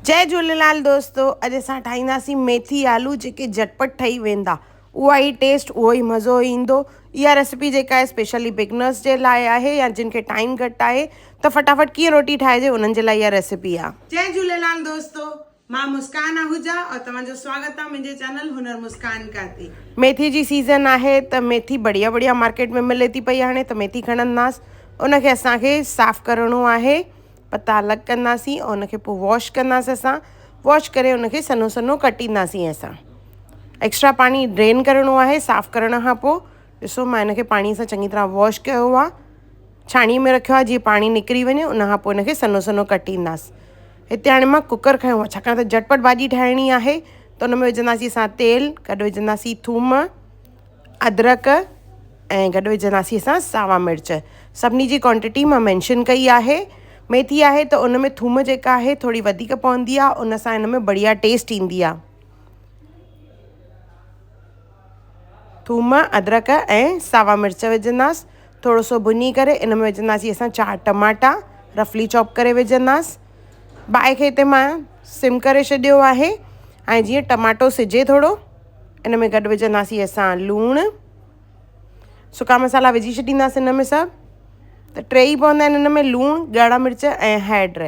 جئي جهوليلال دوستو اڄ اسان ٺاهينداسين ميٿي آلو جيڪي جهٽپٽ ٺهي ويندا اها ئي ٽيسٽ اهو ئي مزو ايندو اها ريسپي جيڪا آهي اسپيشلي بگنرس جي لاء آهي يا جن کي ٽائيم گهٽ آهي ته فٽافٽ ڪيئن روٽي ٺاهجي انهن جي لاء اها ريسپي آهي. جئي جهوليلال دوستو مان مسڪان آهوجا اور توهان جو سواگت آ منهنجي چينل هنر مسڪان ڪا تي. ميٿي جي سيزن آهي ته ميٿي بڙيا بڙيا مارڪيٽ ۾ ملي ٿي پئي هاڻي ته ميٿي کڻنداس ان کي اسان کي صاف ڪرڻو آهي. پتا الڳ ڪنداسين ۽ ان کي پوء واش ڪنداسين اسان واش ڪري ان کي سنهو سنهو ڪٽينداسين اسان ايڪسٽرا پاڻي ڊرين ڪرڻو آهي صاف ڪرڻ کان پوء ڏسو مان ان کي پاڻي سان چڱي طرح واش ڪيو آهي ڇاڻي ۾ رکيو آهي جيئن پاڻي نڪري وڃي ان کان پوء ان کي سنهو سنهو ڪٽينداس هتي هاڻي مان ڪڪر کنيو آهي ڇاڪاڻ ته جهٽپٽ ڀاڄي ٺاهڻي آهي ته ان ۾ وجهنداسين اسان تيل گڏ وجهنداسين ٿوم ادرڪ ۽ گڏ وجهنداسين اسان ساوا مرچ. سڀني جي ڪوانٽٽي مان مينشن ڪئي آهي. ميٿي آهي ته ان ۾ ٿوم جيڪا آهي ٿوري وڌيڪ پوندي آهي ان سان ان ۾ بڙيا ٽيسٽ ايندي آهي. ٿوم، ادرڪ ۽ ساوا مرچ وجهنداس. ٿورو سو ڀڃي ڪري ان ۾ وجهنداسين اسان چار ٽماٽا رفلي چاپ ڪري وجهنداس. باهه کي هتي مان سم ڪري ڇڏيو آهي ۽ جيئن ٽماٽو سجي ٿورو ان ۾ گڏ وجهنداسين اسان لوڻ سڪا مصالحا وجهي ڇڏينداسين ان ۾ سڀ ته ٽي ئي پوندا آهن ان ۾ لوڻ ڳاڙها مرچ ۽ هيڊ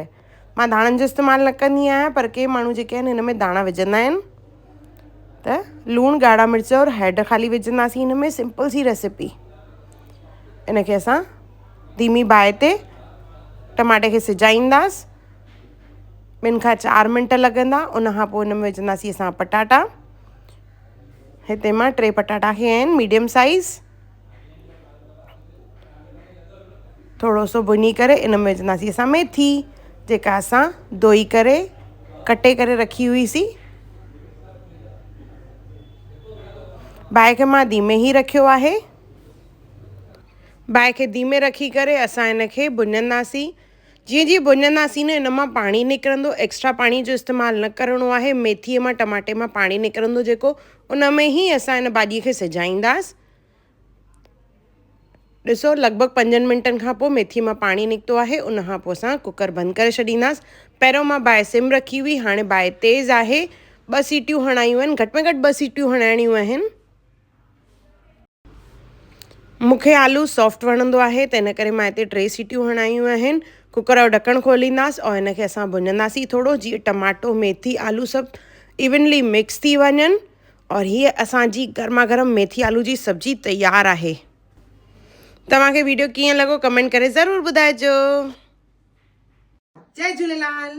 مان ڌاڻن جو استعمال نه ڪندي آهيان پر ڪي ماڻهو جيڪي آهن هن ۾ ڌاڻا وجهندا آهن ته لوڻ ڳاڙها مرچ اور هيڊ خالي وجهنداسين هن ۾ سمپل سي ريسيپي ان کي اسان ڌيمي باهه تي ٽماٽي کي سجائينداس ٻن کان چار منٽ لڳندا ان کان پوء ان ۾ وجهنداسين اسان پٽاٽا هتي مان ٽي پٽاٽا کنيا آهن ميڊيم سائيز ٿورو سو ڀڃي ڪري ان ۾ وجهنداسين اسان ميٿي جيڪا اسان ڌوئي ڪري ڪٽي ڪري رکي هئيسين باهه کي مان ڌيمي ئي رکيو آهي باهه کي ڌيمي رکي ڪري اسان ان کي ڀڃنداسين جيئن جيئن ڀڃنداسين نه ان مان پاڻي نڪرندو ايڪسٽرا پاڻي جو استعمال نه ڪرڻو آهي ميٿيء مان ٽماٽي مان پاڻي نڪرندو جيڪو ان ۾ ئي اسان ان ڀاڄي کي سجائينداس ڏسو لڳ ڀڳ پنجن منٽن کان پوء ميٿي مان پاڻي نڪتو آهي ان کان پوء اسان ڪڪر بند ڪري ڇڏينداس پهريون مان باهه سم رکي هئي هاڻي باهه تيز آهي ٻه سيٽيون هڻايون آهن گهٽ ۾ گهٽ ٻه سيٽيون هڻائڻيون آهن مون کي آلو سافٽ وڻندو آهي ته ان ڪري مان هتي ٽي سيٽيون هڻايون آهن. ڪڪر جو ڍڪڻ کولينداس اور هن کي اسان ڀڃنداسين ٿورو جيئن ٽماٽو ميٿي آلو سڀ ايونلي مڪس ٿي وڃن اور هيء اسان جي گرما گرم ميٿي آلو جي سبزي تيار آهي. توهان کي ويڊيو ڪيئن لڳو ڪمينٽ ڪري ضرور ٻڌائجو. جئي جهوليلال.